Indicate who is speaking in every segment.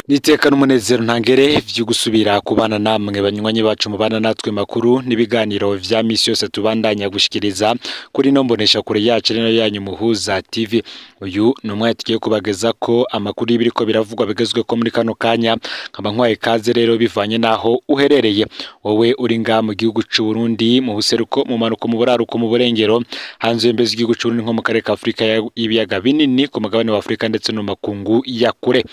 Speaker 1: Niteka n'umunezero ntangere vyo gusubira kubana namwe banywanyi bacu mubana natwe makuru n'ibiganiro vya misi yose tubandanya gushikiriza kuri no mbonesha kure yacu rino yanyu Muhuza TV. Uyu ni umwanya tugiye kubageza ko amakuru y'ibiriko biravugwa bigezwe ko muri kano kanya, nkaba nkwaye kaze rero bivanye naho uherereye wowe uri nga mu gihugu c'u Burundi, mu buseruko, mu manuko, mu buraruko, mu burengero, hanze y'imbibe z'igihugu c'u Burundi nko mu karere ka Afrika y'ibiyaga binini, ku mugabane wa Afrika ndetse no mu makungu ya kure.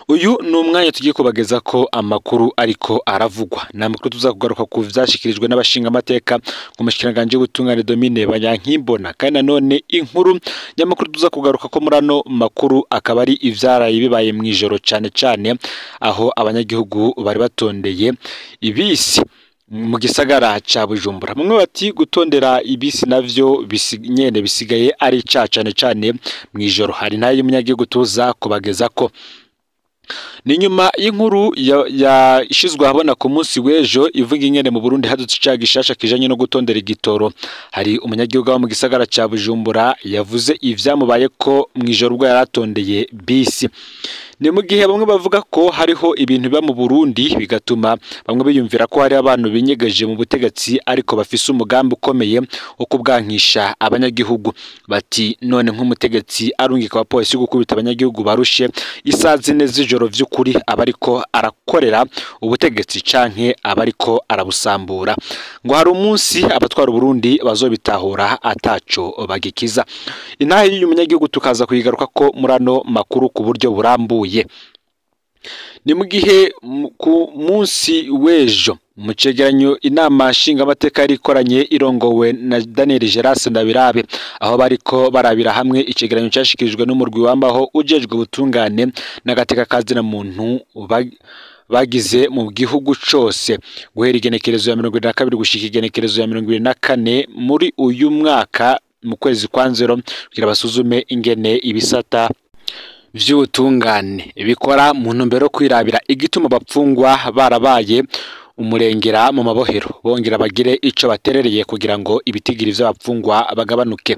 Speaker 1: Uyu ni umwanya tugiye kubageza ko amakuru ariko aravugwa. Ni amakuru tuza kugaruka ku vyashikirijwe n'abashingamateka ku mushikiranganji w'ubutungane Domine Banyankimbona. Kandi nanone inkuru nyamakuru tuza kugaruka ko muri ano makuru akaba ari ivyaraye bibaye mw'ijoro, cane cane aho abanyagihugu bari batondeye ibisi mu gisagara ca Bujumbura. Bamwe bati gutondera ibisi navyo nyene bisigaye ari icaha cane cane mw'ijoro. Hari nayo umunyagihugu tuza kubageza ko ni nyuma y'inkuru yashizwe ahabona ku munsi w'ejo ivuga ingene mu Burundi hadutse icaha gishasha kijanye no gutondera igitoro. Hari umunyagihugu wo mu gisagara ca Bujumbura yavuze ivyamubaye ko mw'ijoro ubwo yaratondeye bisi. Ni mu gihe bamwe bavuga ko hariho ibintu biba mu Burundi bigatuma bamwe biyumvira ko hari abantu binyegeje mu butegetsi ariko bafise umugambi ukomeye wo kubwankisha abanyagihugu. Bati none nk'umutegetsi arungika abapolisi gukubita abanyagihugu barushe isaha zine z'ijoro, vy'ukuri abariko arakorera ubutegetsi canke abariko arabusambura? Ngo hari umunsi abatwara Uburundi bazobitahura ataco bagikiza. Intahe y'uyu munyagihugu tukaza kuyigaruka ko muri ano makuru ku buryo burambuye. Ni mu gihe ku munsi w'ejo mu cegeranyo inama nshingamateka yari ikoranye irongowe na Daniel Gerase Ndabirabe, aho bariko barabira hamwe icegeranyo cashikirijwe n'umurwi wambaho ujejwe ubutungane n'agateka kazina muntu bagize mu gihugu cose guhera igenekerezo ya 2022 gushika igenekerezo ya 2024 muri uyu mwaka mu kwezi kwa nzero, kugira basuzume ingene ibisata vy'ubutungane bikora mu ntumbero yo kwirabira igituma abapfungwa barabaye umurengera mu mabohero, bongera bagire ico baterereye kugira ngo ibitigiri vy'abapfungwa bagabanuke.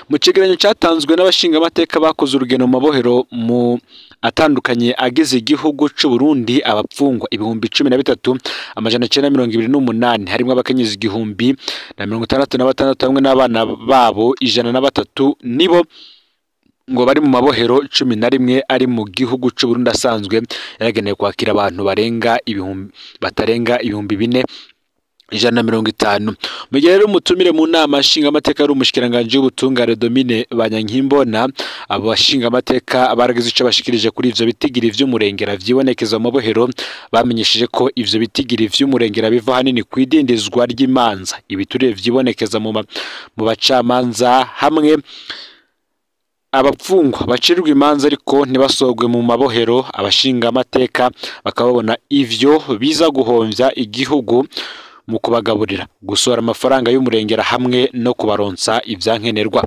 Speaker 1: Mu cegeranyo catanzwe n'abashingamateka bakoze urugendo mu mabohero mu atandukanye agize igihugu c'u Burundi, abapfungwa 13,928 harimwo abakenyezi 1,066 hamwe n'abana babo 103 nibo ngo bari mu mabohero 11 ari mu gihugu c'u Burundi asanzwe yaragenewe kwakira abantu barenga ibihumbi batarenga 4,150. Mu gihe rero umutumire mu nama nshingamateka ari umushikiranganji w'ubutungane Domine Banyankimbona, abo bashingamateka baragize ico bashikirije kuri ivyo bitigiri vy'umurengera vyibonekeza mu mabohero. Bamenyesheje ko ivyo bitigiri vy'umurengera biva hanini kw'idindizwa ry'imanza, ibiturire vyibonekeza mu bacamanza, hamwe abapfungwa bacirwa imanza ariko ntibasogwe mu mabohero. Abashingamateka bakababona ivyo biza guhomvya igihugu mu kubagaburira, gusohora amafaranga y'umurengera hamwe no kubaronsa ivyankenerwa.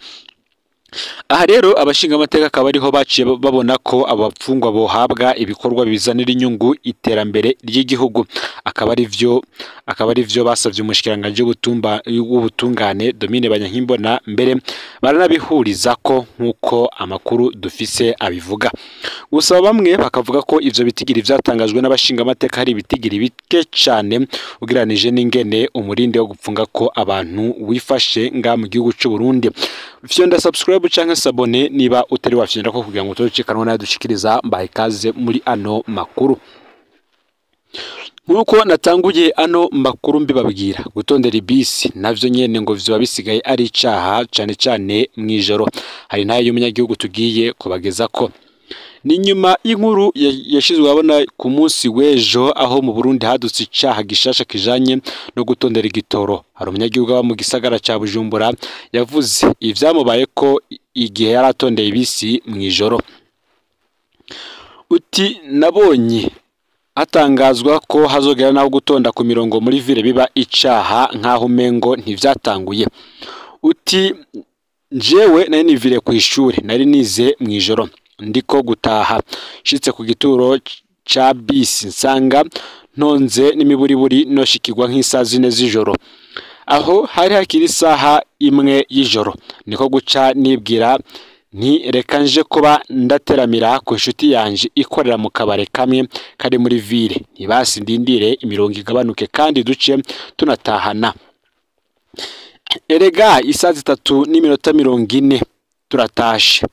Speaker 1: Aha rero abashingamateka akaba ariho baciye babona ko abapfungwa bohabwa ibikorwa bizanira inyungu iterambere ry'igihugu, akaba ari vyo basavye umushikiranganji w'ubutungane Domine Banyankimbona, mbere baranabihuriza ko nk'uko amakuru dufise abivuga. Gusa bamwe bakavuga ko ivyo bitigiri vyatangajwe n'abashingamateka hari ibitigiri bike cane ugereranije n'ingene umurindi wo gupfunga ko abantu wifashe nga mu gihugu c'u Burundi. Fyonda subscribe canke s'abonner niba utari wafyonda ko kugira ngo utocikanwa nayo dushikiriza. Mbaye kaze muri ano makuru. Nkuko natanguye ano makuru mbibabwira, gutondera ibisi navyo nyene ngo vyoba bisigaye ari icaha cane cane mw'ijoro. Hari nayo y'umunyagihugu tugiye kubageza ko ni nyuma y'inkuru yashizwe abona ku munsi w'ejo aho mu Burundi hadutse icaha gishasha kijanye no gutondera igitoro. Hari umunyagihugu wo mu gisagara ca Bujumbura yavuze ivyamubaye ko igihe yaratondeye ibisi mw'ijoro. Uti nabonye hatangazwa ko hazogera naho gutonda ku mirongo muri ville biba icaha, nkaho umengo ntivyatanguye. Uti njewe nari nivire ku ishuri nari nize mw'ijoro, ndiko gutaha nshitse ku gituro ca bisi nsanga ntonze n'imiburiburi noshikirwa nk'isaha 4 z'ijoro, aho hari hakiri isaha 1 y'ijoro, niko guca nibwira Nti reka nje kuba ndateramira ku nshuti yanje ikorera mu kabare kamwe kari muri ville, ntibasi ndindire imirongo igabanuke kandi duce tunatahana. Erega isaha 3:40 turatashe,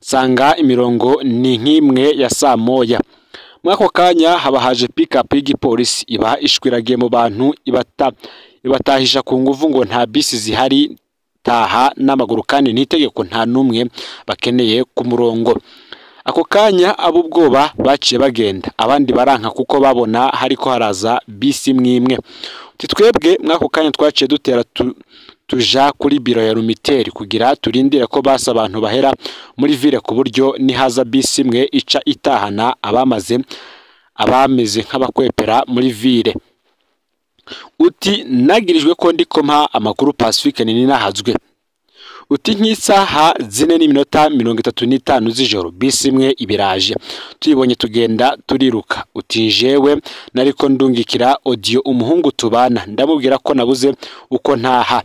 Speaker 1: nsanga imirongo ni nk'imwe ya saa moya. Muri ako kanya haba haje pick-up y'igipolisi iba ishwiragiye mu bantu, ibatahisha ku nguvu ngo nta bisi zihari, taha n'amaguru kandi n'itegeko nta n'umwe bakeneye ku murongo. Ako kanya ab'ubwoba baciye bagenda, abandi baranka kuko babona hariko haraza bisi imwe. Uti twebwe muri ako kanya twaciye dutera tuja kuri biro ya Lumitel kugira turindire ko basi abantu bahera muri ville, ku buryo nihaza bisi imwe ica itahana abameze nk'abakwepera muri ville. Uti nagirijwe ko ndiko mpa amakuru Pacifique Nininahazwe. Uti nk'isaha 4:35 z'ijoro bisi imwe ibiraje, tuyibonye tugenda turiruka. Uti jewe nariko ndungikira audio umuhungu tubana, ndamubwira ko nabuze uko ntaha.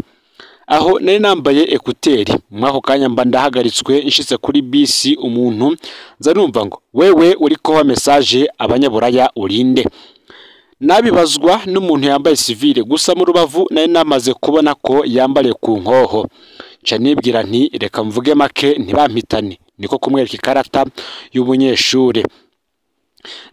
Speaker 1: Aho nari nambaye ekuteri, muri ako kanya mba ndahagaritswe nshitse kuri bisi, umuntu nza numva ngo wewe uriko wa message abanyaburaya urinde. Nabibazwa n'umuntu yambaye civile gusa mu rubavu nari namaze kubona ko yambariye ku nkoho. Nca nibwira nti reka mvuge make ntibampitane, niko kumwereka ikarata y'umunyeshure.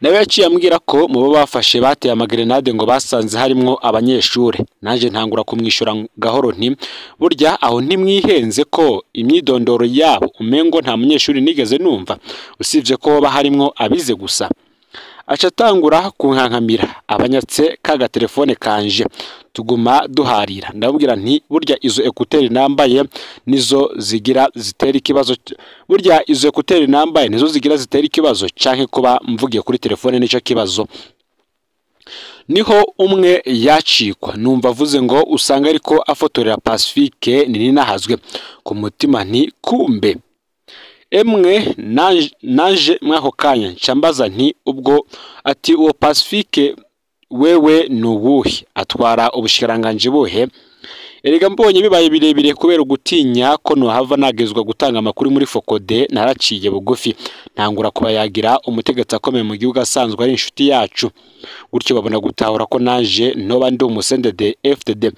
Speaker 1: Nawe yaciye ambwira ko mu bo bafashe bateye amagrenade ngo basanze harimwo abanyeshure. Nanje ntangura kumwishura gahoro nti burya aho ntimwihenze ko imyidondoro yabo umengo nta munyeshuri nigeze numva, usibye ko hoba harimwo abize gusa. Aca atangura kunkankamira abanyatse kaga telefone kanje, tuguma duharira. Ndamubwira nti burya izo ekuteri nambaye nizo zigira zitera ikibazo, burya izo ekuteri nambaye nizo zigira zitera ikibazo canke kuba mvugiye kuri telefone nico kibazo. Niho umwe yacikwa numva avuze ngo usanga ariko afotorera Pacifique Nininahazwe. Ku mutima nti kumbe emwe. Naje mwako kanya ncambaza nti ubwo ati uwo Pacifique wewe nuwuhe, atwara ubushikiranganje buhe? Erega mbonye bibaye birebire kubera ugutinya ko nohava nagezwa gutanga amakuru muri Fokode, naraciye bugufi ntangura kubayagira umutegetsi akomeye mu gihugu asanzwe ari inshuti yacu. Gutyo babona gutahura ko naje noba ndi umusendede FDD.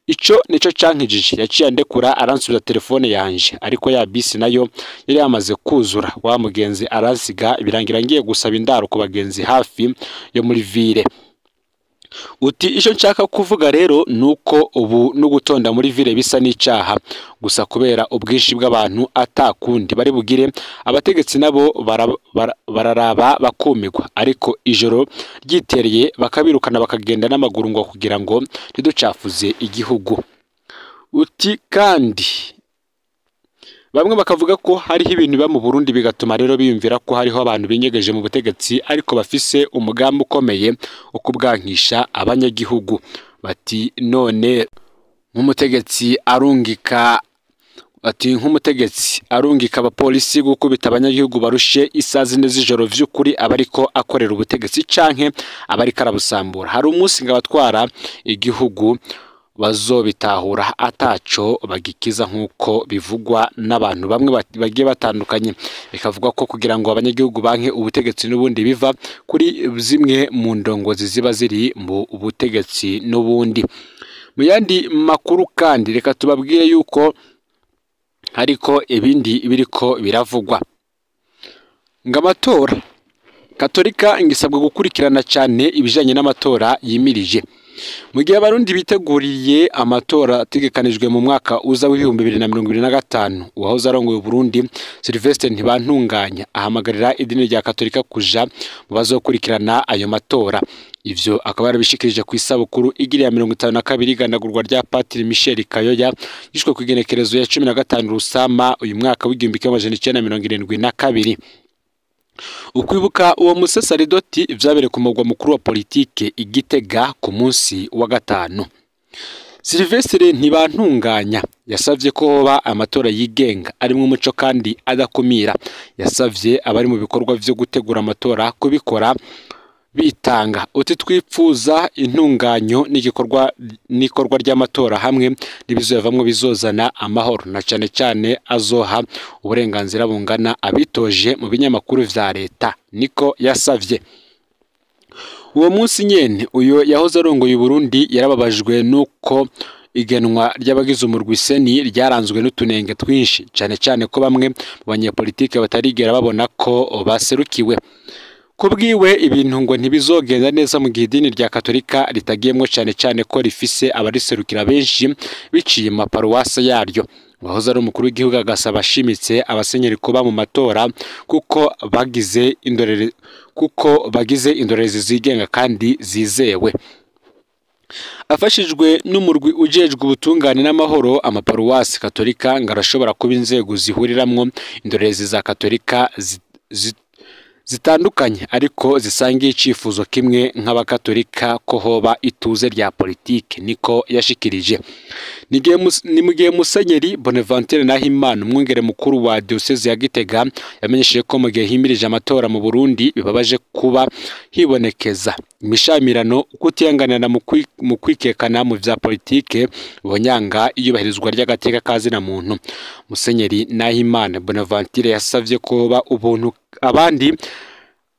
Speaker 1: Ico nico cankijije, yaciye andekura aransubiza telefone yanje, ariko ya bisi nayo yari yamaze kuzura. Wa mugenzi aransiga, birangira ngiye gusaba indaro ku bagenzi hafi yo muri ville. Uti icyo nshaka kuvuga rero nuko ubu no gutonda muri ville bisa n'icaha gusa kubera ubwinshi bw'abantu atakundi bari bugire. Abategetsi nabo bararaba bakumirwa, ariko ijoro ryitereye bakabirukana bakagenda n'amaguru ngo kugira ngo ntiducafuze igihugu. Uti kandi bamwe bakavuga ko hariho ibintu biba mu Burundi bigatuma rero biyumvira ko hariho abantu binyegeje mu butegetsi ariko bafise umugambi ukomeye wo kubwankisha abanyagihugu. Bati none nk'umutegetsi arungika, ati nk'umutegetsi arungika abapolisi gukubita abanyagihugu barushe isaha 4 z'ijoro, vy'ukuri abariko akorera ubutegetsi canke abariko arabusambura? Hari umunsi ngo abatwara igihugu bazobitahura ataco bagikiza, nk'uko bivugwa n'abantu bamwe bagiye batandukanye. Bikavugwa ko kugira ngo abanyagihugu banke ubutegetsi n'ubundi biva kuri zimwe mu ndongozi ziba ziri mu butegetsi n'ubundi. Mu yandi makuru kandi reka tubabwire yuko hariko ibindi biriko biravugwa ngo amatora Katolika ngisabwa gukurikirana cyane ibijanye n'amatora yimirije. Mu gihe abarundi biteguriye amatora ategekanijwe mu mwaka uza w'2025, uwahoze arongoye Burundi Sylvestre Ntibantunganya ahamagarira idini rya Katolika kuja mu bazokurikirana ayo matora. Ivyo akaba yarabishikirije ku isabukuru igira ya 52 igandagurwa rya Patiri Michel Kayoya yishwe ku igenekerezo ya 15 Rusama uyu mwaka w'1972. Ukwibuka uwo musesaridoti vyabereye ku mugwa mukuru wa politike Igitega ku munsi wa gatanu. Sylvestre Ntibantunganya yasavye ko hoba amatora yigenga arimwo umuco kandi adakumira. Yasavye abari mu bikorwa vyo gutegura amatora kubikora bitanga. Uti twipfuza intunganyo n'igikorwa n'ikorwa ry'amatora hamwe n'ibizovamwo bizozana amahoro, na cane cane azoha uburenganzira bungana abitoje mu binyamakuru vya leta, niko yasavye. Uwo munsi nyene uyo yahoze arongoye Burundi yarababajwe nuko igenwa ry'abagize umurwi CENI ryaranzwe n'utunenge twinshi, cane cane ko bamwe mu banyepolitike batarigera babona ko baserukiwe. Kubwiwe ibintu ngo ntibizogenda neza mu gihe idini rya Katolika ritagiyemwo, cane cane ko rifise abariserukira benshi biciye mu maparuwase yaryo. Uwahoze ari umukuru w'igihugu agasaba ashimitse abasenyeri kuba mu matora kuko bagize indorerezi zigenga kandi zizewe. Afashijwe n'umurwi ujejwe ubutungane n'amahoro, amaparuwasi Katolika ngo arashobora kuba inzego zihuriramwo indorerezi za Katolika zitandukanye ariko zisangiye icifuzo kimwe nk'abakatolika ko hoba ituze rya politike, niko yashikirije. Ni mu gihe Musenyeri Bonaventure Nahimana, umwungere mukuru wa Diocese ya Gitega, yamenyesheje ko mu gihe himirije amatora mu Burundi bibabaje kuba hibonekeza imishamirano, kutihanganirana mu kwikekana mu vya politike bonyanga iyubahirizwa ry'agateka ka zina muntu. Musenyeri Nahimana Bonaventure yasavye ko ubuntu abandi,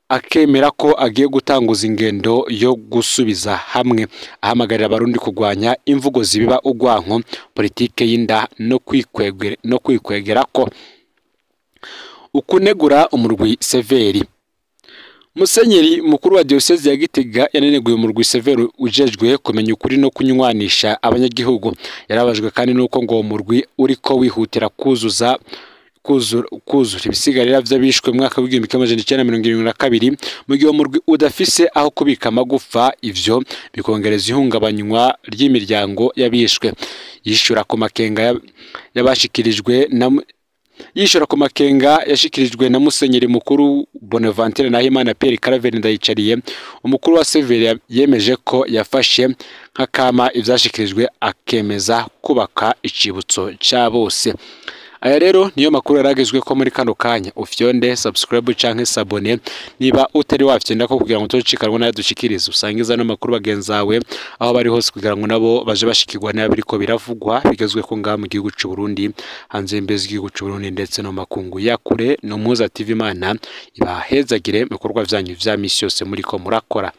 Speaker 1: akemera ko agiye gutanguza ingendo yo gusubiza hamwe, ahamagarira abarundi kurwanya imvugo zibiba urwanko, politike y'inda no kwikwegerako. Ukunegura umurwi Severi. Musenyeri mukuru wa Diocese ya Gitega yaneneguye umurwi Severi ujejwe kumenya ukuri no kunywanisha abanyagihugu. Yarabajwe kandi nuko ngo umurwi uriko wihutira kuzura ibisigarira vy'abishwe mu mwaka w'1972 mu gihe umurwi udafise aho kubika amagufa, ivyo bikongereza ihungabanywa ry'imiryango y'abishwe. Yishura ku makenga yabashikirijwe na Yishura ku makenga yashikirijwe na Musenyeri mukuru Bonaventure Nahimana Pierre Claver Ndayicariye, umukuru wa Severi yemeje ko yafashe nk'akama ivyashikirijwe, akemeza kubaka icibutso ca bose. Aya rero niyo makuru yaragezwe ko muri kano kanya. Ufyonde subscribe canke sabone niba utari wafyonda ko kugira ngo utocikanwe nayo dushikirize, usangiza no makuru bagenzawe aho bari hose kugira ngo nabo baje bashikirwa n'abiriko biravugwa bigezwe ko ngaha mu gihugu c'u Burundi, hanze y'imbibe z'igihugu c'u Burundi ndetse no makungu ya kure. No Muhuza TV, Imana ibahezagire mu bikorwa vyanyu vya misi yose muriko murakora.